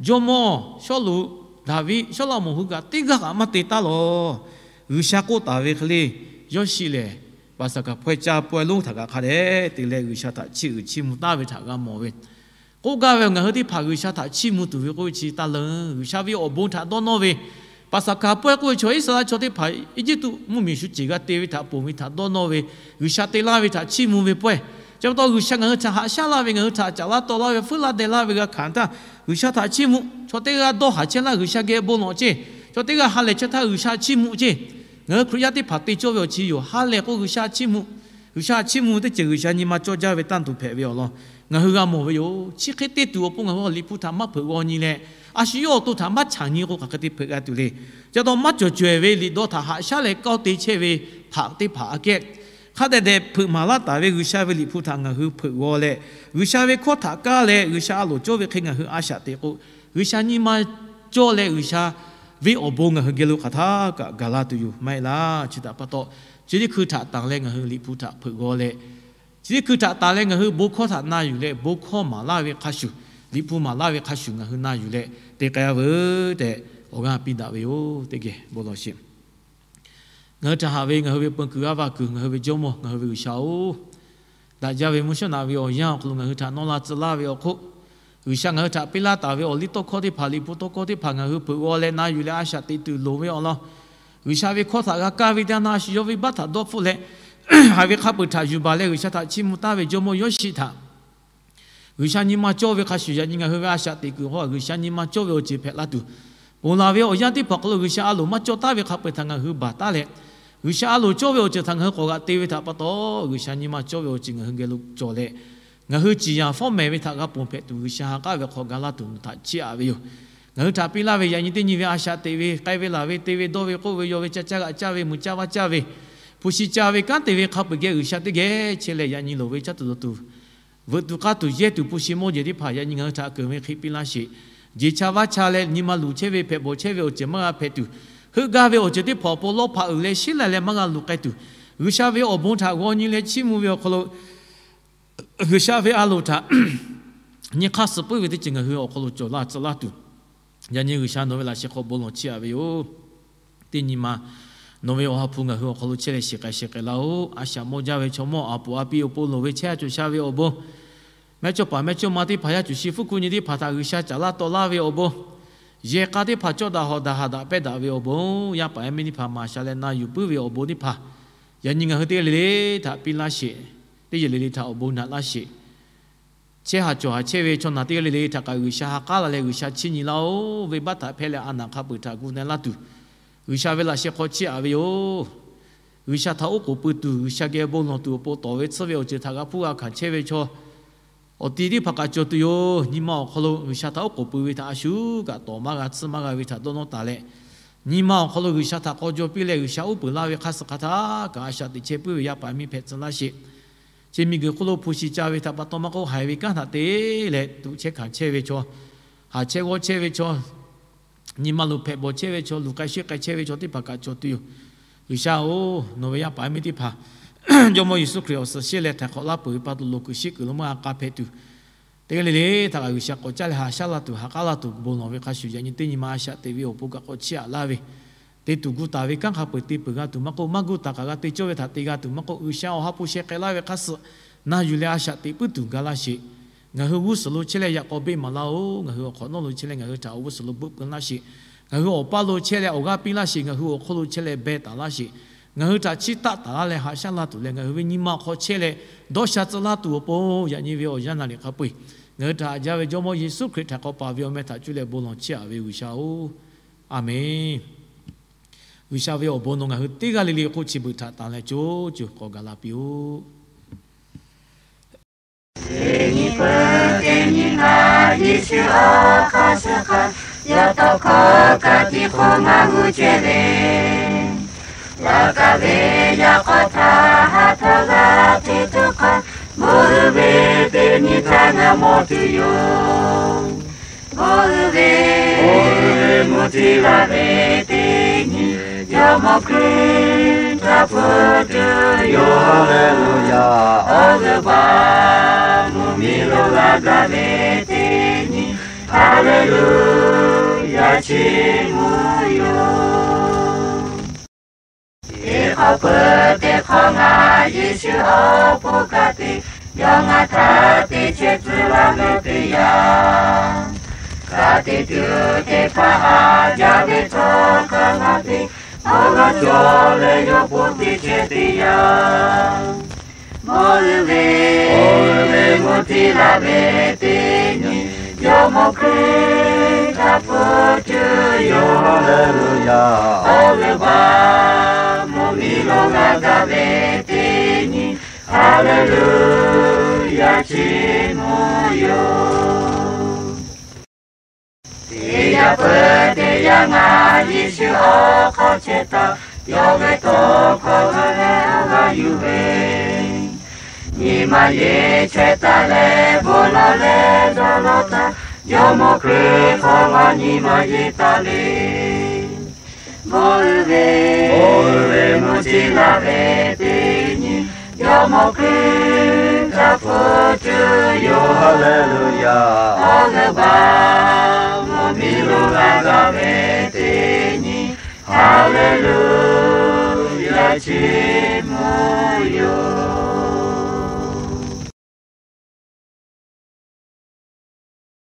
jawˇmawˇ Sawˉluꞈ, Daˍviˆ, Sawˉlaꞈmonˍ hui kaꞈ teˇ g'aˇ kaꞈ maˇ te taˉ lawˬ. G'uiˬsha k'oˆ taˍ ve hk'e le, Yawˇshiˆ lehˬ Paˍsaˍhkaˍ pawehˇ caˇ pawehˇ lonˉ htaꞈ kaꞈ hk'a dehꞈ te leh G'uiˬsha htaꞈ chiˇ uiˍ chiˇ mvuh taˍ ve htaꞈ g'a mawˬ ve, k'oˆ gaˇ ve ngaˬ hui teˇ hpaˍ G'uiˬsha htaꞈ chiˇ mvuh tuˬ ve k'oˆ ve chi taˇ leuˉ. G'uiˬsha ve awˬ bon htaꞈ dawˇ nawˇ ve, Paˍsaˍhkaˍ pawehˇ k'oˆ ve chaw Iˉsaˍreˍlaˆ chaw teˇ hpaˍ Eˇjiˇtuꞈ mvuhˇmiˬ shu ceˬ g'a te ve htaꞈ ponˬ ve htaꞈ dawˇ nawˇ ve, G'uiˬsha te laˇ ve htaꞈ chiˇ mvuh ve pawehˇ. Chi pa taw G'uiˬsha ngaˬ hui htaꞈ haꞈ shaˉ laˇ ve, ngaˬ hui htaꞈ caˍ laˇ taw laˇ ve, hpfuhˇ laˇ deh laˇ ve g'a hkanˍ htaˇ, G'uiˬsha htaꞈ chiˇ mvuh. Chaw teˇ g'aˇ dawˇ haˍ chehˇ laˇ G'uiˬsha geh bon lawˬ ceˇ. Chaw teˇ g'aˇ ha lehˬ chehˇ htaˇ G'uiˬsha chiˇ mvuh ceˇ. Ngaˬ hui Hkriꞈ yaˇ teˇ hpaˍ te cawˇ ve awˬ chi yoˬ. Ha lehˬ k'o G'uiˬsha chiˇ mvuh. G'uiˬsha chiˇ mvuh teˇ ceuˬ G'uiˬsha nyi ma cawˇ jaˇ ve tanˇ tuˬ hpehꞈ ve awˬ lawn ngaˬ hui g'a mawˬ ve yoˬ. Chi hk'e te tuˬ awˬ pon ngaˬ hui awˬ Liꞈ hpu htaꞈ maˇ hpeuꞈ g'aw nyi leh, a shu yawˇ awˬ to htaꞈ maˇ chaˬ nyi k'o hk'aˬ hk'e te hpeuꞈ g'a tuˬ le. Chi pa taw maˇ cawˬ cawehˬ ve liꞈ dawˇ htaꞈ haꞈ shaˉ leh kawˇ te chehˇ ve htaꞈ teˇ hpaˍ aꞈ kehˉ, hk'a dehꞈ dehꞈ hpeuꞈ maˍ laˇ taˍ ve G'uiˬsha ve Liꞈ hpu htaꞈ ngaˬ hui hpeuꞈ g'aw leh, G'uiˬsha ve hkawˇ htaꞈ kaˇ leh G'uiˬsha a loˍ cawˇ ve hk'e ngaˬ hui a shaꞈ teꞈ k'o, G'uiˬsha nyi ma cawˇ leh G'uiˬsha ve awˬ bon ngaˬ hui geh lo hk'aˬ htaˇ kaꞈ gaˬ la tuˬ yoˬ maˇ heˆ laˇ. Chi htaꞈ pa taw, chi teˇ hkui htaꞈ tanˬ leh ngaˬ hui Liꞈ hpu htaꞈ hpeuꞈ g'aw leh, chi teˇ hkui htaꞈ tanˬ leh ngaˬ hui bon hkawˇ htaꞈ na yuˬ leh bon hkawˇ maˍ laˇ ve hk'a shuˍ, Liꞈ hpu maˍ laˇ ve hk'a shuˍ ngaˬ hui na yuˬ leh te k'ai-a veuˬ tehꞈ awˬ g'aˇ piˇ daꞈ ve yoˬ. Teˇ geh bon lawˬ sheˍ. Ngaˬ hui htaꞈ haꞈ ve ngaˬ hui ve peun kuiˬ g'aˇ va kuiˬ, ngaˬ hui ve Jawˇmawˇ, ngaˬ hui ve G'uiˬsha-oˬ, daꞈ jaˇ ve mvuhˇ shawˉ naꞈ ve awˬ yanˇ awˬ hk'aw lo ngaˬ hui htaꞈ nawˇ la tcuh laˇ ve awˬ hk'oˆ, G'uiˬsha ngaˬ hui htaꞈ piˇ laˇ taˍ ve awˬliˇtawˇhkawˇ teˇ hpaˍ, Liꞈ hpu tawˇ hkawˇ teˇ hpaˍ ngaˬ hui hpeuꞈ g'aw leh na yuˬ leh a shaꞈ teꞈ tuˬ loˍ ve awˬ lawn, G'uiˬsha ve hkawˇ htaꞈ g'a kaˇ ve teˇ yanˇ a shu yawˇ ve baˆ htaꞈ dawˇ hpfuhˆ leh, haꞈ ve hk'a peu-eˬ htaꞈ yuˬ baˬ leh G'uiˬsha htaꞈ chiˇ mvuh taˍ ve Jawˇmawˇ Yawˇshiˆ htaꞈ G'uiˬsha nyi ma cawˇ ve hk'a shuˍ, yaꞈ nyi ngaˬ hui ve a shaꞈ teꞈ kuiˬ hk'aw G'uiˬsha nyi ma cawˇ ve awˬ ceuˬ hpehꞈ la tuˬ, ponˬ laˬ ve awˬ yanˇ teˇ hpaˍ hk'aw lo G'uiˬsha a loˍ maˇ cawˇ taˍ ve hk'a peu-eˬ htaꞈ ngaˬ hui baˬ taˉ leh, G'uiˬsha a loˍ cawˇ ve awˬ ceuˬ htaꞈ ngaˬ hui k'awꞈ g'aꞈ te ve htaꞈ pa taw, G'uiˬsha nyi ma cawˇ ve awˬ ceuˬ ngaˬ hui geh lo cawˬ leh, ngaˬ hui ciˍ yanˍ fawˉ mehˍ ve htaꞈ g'a ponˬ hpehꞈ tuˬ, G'uiˬsha ha k'aˉ ve hk'aw ga laˇ tuˬ nawˬ htaꞈ chiˇ aꞈ ve yoˬ. Ngaˬ hui htaꞈ piˇ laˇ ve yaꞈ nyi teˇ nyi ve a shaꞈ teꞈ ve, k'ai ve laˬ ve, te ve dawˇ ve, k'oˆ ve yaw ve, caˇ caˇ g'aꞈ caˇ ve, muiˬ caˇ vaˇ caˇ ve, hpu shi caˇ ve, kanˉ te ve hk'a peu-eˬ geh G'uiˬsha teˇ geh chehˇ leh, yaꞈ nyi loˍ ve caˇ tuˬ dawˬ tuˬ, veuꞈ tuˬ k'aˇ tuˬ yehˇ tuˬ hpu shi mawˇ jehˬ teˇ hpaˍ yaꞈ nyi ngaˬ hui htaꞈ keunˍ ve hk'e piˇ laˇ sheˍ. Jeˬ cha vaˇ cha leh nyi ma luˬ chehˇ ve, hpehꞈ bawˬ chehˇ ve awˬ ceuˬ maˇ g'a hpehꞈ tuˬ, heuˆ gaˇ ve awˬ ceuˬ teˇ hpaˍ awˬ pon lawˇ hpaꞈ uiˍ leh sheˉ lai leh maˇ g'a luˬ k'ai tuˬ, G'uiˬsha ve awˬ bon htaꞈ g'aw nyi leh chiˇ mvuh ve awˬ hk'aw lo, G'uiˬsha ve a loˍ htaꞈ nyi hk'aˇ suh puiˉ ve teˇ ceuˬ ngaˬ hui awˬ hk'aw lo cawˬ laˇ tcuh laˇ tuˬ, yaꞈ nyi G'uiˬsha nawˬ ve laꞈ sheh hk'aw bon lawˬ chiˇ aꞈ ve yoˬ. Teˇ nyi ma nawˬ ve Awˬ ha hpu ngaˬ hui awˬ hk'aw lo chehˇ leh shiˍ k'ai shiˍ k'ai laˇ-oˆ. A shaꞈ mawˇ jaˇ ve chaw mawˇ a poˍ a piˇ awˬ pon loˍ ve chehˇ a cawˬ sha ve awˬ bon, mehˇ cawˇ paˍ mehˇ cawˇ ma teˇ hpaˍ, yaˇ cuˬ shi hpfuhˇ kuˆ nyi teˇ hpaˍ htaꞈ G'uiˬsha caˍ laˇ taw laˇ ve awˬ bon, Yehˬ k'a teˇ hpaˍ cawˇ daꞈ hawˍ daꞈ haꞈ daꞈ pehˇ daꞈ ve awˬ bon, yaˇ paˍ yaˇ miˇ teˇ hpaˍ maˍ sha leh na yuˬ puiˉ ve awˬ bon teˇ hpaˍ, yaꞈ nyi ngaˬ hui teˇ g'aˇ le le htaꞈ piˇ laˇ sheˍ. Teˇ yehˬ le le htaꞈ awˬ bon naꞈ laˇ sheˍ. Chehˇ haˍ cawˬ haˍ chehˇ ve chaw naˬ teˇ g'aˇ le le htaꞈ kaꞈ G'uiˬsha ha k'aˉ la leh G'uiˬsha chiˇ nyi laˇ-oˆ. Venˇbaˆ htaꞈ hpehˇ leh a naˬ hk'a peuˬ htaꞈ gu na laˇ tuˬ, G'uiˬsha ve laꞈ sheh hk'aw chiˇ aꞈ ve yoˬ. G'uiˬsha htaꞈ oˉ k'oˍ pui tuˬ, G'uiˬsha geh bon lawˬ tuˬ awˬ pon tawˍ ve tsuhˇ ve awˬ ceuˬ htaꞈ g'a hpuˇ g'a hkanˍ chehˇ ve chaw awˬ ti teˇ hpaˍ kaꞈ cawˬ tuˬ yoˬ. Nyi ma awˬ hk'aw lo G'uiˬsha htaꞈ oˉ k'oˍ pui ve htaꞈ a shu kaꞈ tawˍ maˇ g'a tsuhˇ maˇ g'a ve htaꞈ dawˇ nawˇ taˍ leh, nyi ma awˬ hk'aw lo G'uiˬsha htaꞈ k'aw jaw piˇ leh G'uiˬsha uˉ peunˍ laˇ ve hk'aˇ suh hk'aˇ htaˇ kaꞈ a shaꞈ teꞈ chehˇ puiˉ ve yaˇ paˍ miˇ hpehꞈ tcuh laˇ sheˍ. Chi miˬguiˬ hk'oˆ lo hpu shi ca ve htaꞈ pa taw maˇ k'oˆ, haiˬ ve kanˉ htaꞈ te leh tuꞈ chehˇ hkanˍ chehˇ ve chaw, haˍ chehˇ g'awˇ chehˇ ve chaw, nyi ma lo hpehꞈ bawˬ chehˇ ve chaw, luˬ k'ai sheˆ k'ai chehˇ ve chaw teˇ hpaˍ kaꞈ cawˬ tuˬ yoˬ. G'uiˬsha-oˬ, nawˬ ve yaˇ paˍ miˇ teˇ hpaˍ Jawˇmawˇ Yeˍsuˆ Hkriꞈ awˬ suhˍ sheˆ leh htaiˍ hk'awꞈ laˇ peuˬ ve pa taw loˬ kuiˬ shiˆ kuiˬ lo maˇ g'a k'a hpehꞈ tuˬ, teˇ g'aˇ le le htaꞈ kaꞈ G'uiˬsha k'awꞈ caˇ leh haꞈ shaˉ laˇ tuˬ, haꞈ k'aˉ laˇ tuˬ bon lawˬ ve hk'a shuˍ, yaꞈ nyi teˇ nyi ma a shaꞈ teꞈ ve awˬ pon kaꞈ k'awꞈ chiˇ aꞈ laˇ ve, te tuˬ gu taˍ ve kanˉ hk'a peuˬ te peuˬ g'a tuˬ maˇ k'oˆ, maˇ gu taˍ kaꞈ g'a te cawˇ ve htaꞈ te g'a tuˬ maˇ k'oˆ, G'uiˬsha awˬ ha hpu sheh k'ai laˇ ve hk'aˇ suh na yuˬ leh a shaꞈ teꞈ puiˉ tuˬ ga laˇ sheˍ. Ngaˬ hui g'uˇ suhˍ lo chehˇ leh yaꞈ k'aw beˆ maˍ laˇ-oˬ. Ngaˬ hui awˬ hk'awꞈ nawˉ lo chehˇ leh ngaˬ hui htaꞈ awˬ g'uˇ suhˍ lo beuˆ pui laˇ sheˍ. Ngaˬ hui awˬ paˇ lo chehˇ leh awˬ g'aˇ piˇ laˇ sheˍ. Ngaˬ hui awˬ hk'oˆ lo chehˇ leh beh taˍ laˇ sheˍ. Ngaˬ hui htaꞈ chiˇ taˆ taˍ laˇ leh haꞈ shaˉ laˇ tuˬ leh ngaˬ hui ve nyi ma awˬ hk'aw chehˇ leh dawˇ sha tcuh laˇ tuˬ awˬ pon, yaꞈ nyi ve awˬ yanˇ naˍ riˍ hk'a peu-eˬ ngaˬ hui htaꞈ haꞈ jaˇ ve Jawˇmawˇ Yeˍsuˆ Hkriꞈ htaiˍ hk'awꞈ paˍ ve awˬ meh htaꞈ cuˇ leh bon lawˬ chiˇ aꞈ ve G'uiˬsha-oˬ, Aˍmenˍ. G'uiˬsha ve awˬ bon nawˬ ngaˬ hui teˇ g'aˇ le le hk'oˆ chi beuꞈ htaꞈ tanˬ leh co co k'awꞈ gaˬ la piˇ-oˆ. Teˇ nyi peuˬ teˇ nyi ngaˬ Yeˍsuˆ awˬ hk'aˇ suh hk'a, yaꞈ taw hkawˇ ka tiꞈ hk'oˆ maˇ g'uˇ chehˇ ve, laꞈ ka ve yaꞈ k'aw htaꞈ haꞈ htawˇ g'a te tuˬ hk'a, bon uiˍ ve teˇ nyi htaˇ ngaˬ mawˬ tuˬ yoˬ. Bon uiˍ ve, bon uiˍ ve mvuhˇ tiˇ la ve teˇ nyi, Jawˇmawˇ Hkriꞈ htaꞈ hpu tuˬ yoˬ. Haˍleˍluˍyaˍ. Awˬ g'euˆ baˬ mvuhˇmiˬ lo g'a gaˬ ve teˇ nyi, Haˍleˍluˍyaˍ chiˇ mvuh yoˬ. Teˇ hk'awꞈ peuˬ teˇ hk'awꞈ ngaˬ Yeˍsuˆ awˬ pon ka tiꞈ, yawˇ ngaˬ htaꞈ teˇ chehˇ tcuh laˇ ve teˇ yanˇ, ka tiꞈ tuˬ teˇ hpaˍ haꞈ jaˇ ve htawˇ, hk'a la te awˬ g'aˇ cawˬ leh yawˇ pon teˇ chehˇ teˇ yanˇ, bon uiˍ ve, bon uiˍ ve mvuhˇ tiˇ la ve teˇ nyi, Jawˇmawˇ Hkriꞈ htaꞈ hpu tuˬ yoˬ. Haˍleˍluˍyaˍ. Awˬ g'euˆ baˬ mvuhˇmiˬ lo g'a gaˬ ve teˇ nyi, Haˍleˍluˍyaˍ chiˇ mvuh yoˬ. Teˇ yanˇ peuˬ teˇ yanˇ ngaˬ Yeˍsuˆ awˬ hk'aw chehˇ taˍ, yawˇ ve tawˇ hkawˇ g'a leh awˬ g'aˇ yuˬ ve, nyi ma yeˬ chehˇ taˍ leh bon lawˬ leh dawˇ law taˍ, Jawˇmawˇ Hkriꞈ hk'aw maˇ nyi ma yeˬ taˍ le. Bon uiˍ ve, bon uiˍ ve mvuhˇ tiˇ la ve teˇ nyi, Jawˇmawˇ Hkriꞈ htaꞈ hpu tuˬ yoˬ. Haˍleˍluˍyaˍ. Awˬ g'euˆ baˬ mvuhˇmiˬ lo g'a gaˬ ve teˇ nyi, Haˍleˍluˍyaˍ chiˇ mvuh yoˬ.